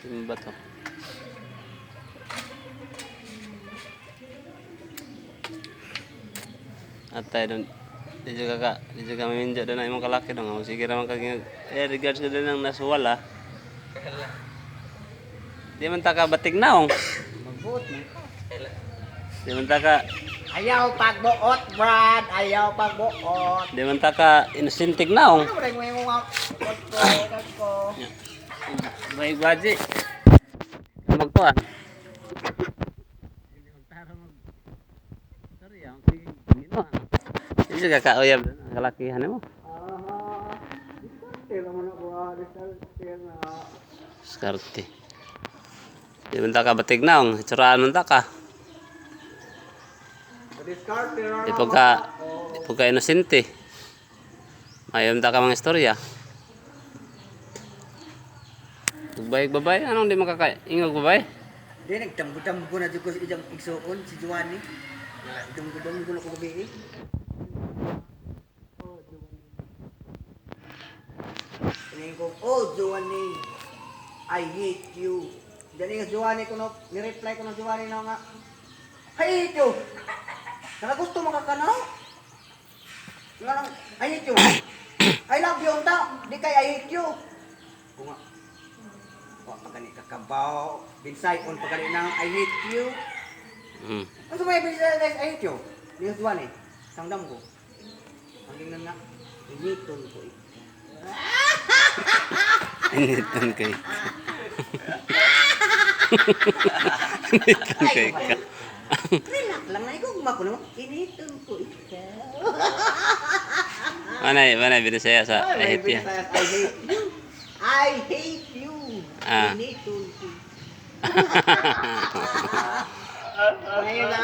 Simba to. At tayo doon. Di juga maminjo doon ang imong kalaki doon. Sige raman kag eh regards ka doon ang nasuwal ah. Di man ta ka batig naong. Magbuot man ka. Di man ta ka Ayaw pagbuot, Brad. Ayaw pagbuot. Di man ta ka inosente naong. Ano ba rin mo nga? Ko, ko. Baik baji. Magkuan. Sorry, ang sige. Di juga ka uyab ang kalakihan mo. Ah, diskarte ra man ako, ah, diskarte na. Diskarte. Di man ta ka batig naong, itsuraan man ta ka. Diskarte ra Di pagka di pagka inosente. Mayon ta ka mga istorya. Babae, babae, anong di makakaingog babae? Di nagtambo-tambo na jud ko sa iyang igsuon si Juani. Damgo-damgo na ko gabi eh. Oh, Juani. Sabihin ko, "Oh, Juani, I hate you." Dali nga Juani ko no, ni-reply ko no Juani na nga. "I hate you. Nakagusto mo ka no? Nga lang, I hate you. I love you unta, di kay I hate you." Ko nga, wa pa gani kakabaw. Binsay on pa gani nang I hate you. Ano may binsay guys, I hate you? Di nga Juani, sangdam ko. Ang tingnan nga, initon ko eh. Initan kay. Initan kay ka. Relax lang na ikaw, ko naman. Initon ko ikaw. Manay, manay binisaya sa Ay, I hate you. I hate you. I hate you. Ah. Initon ko. Ngayon na.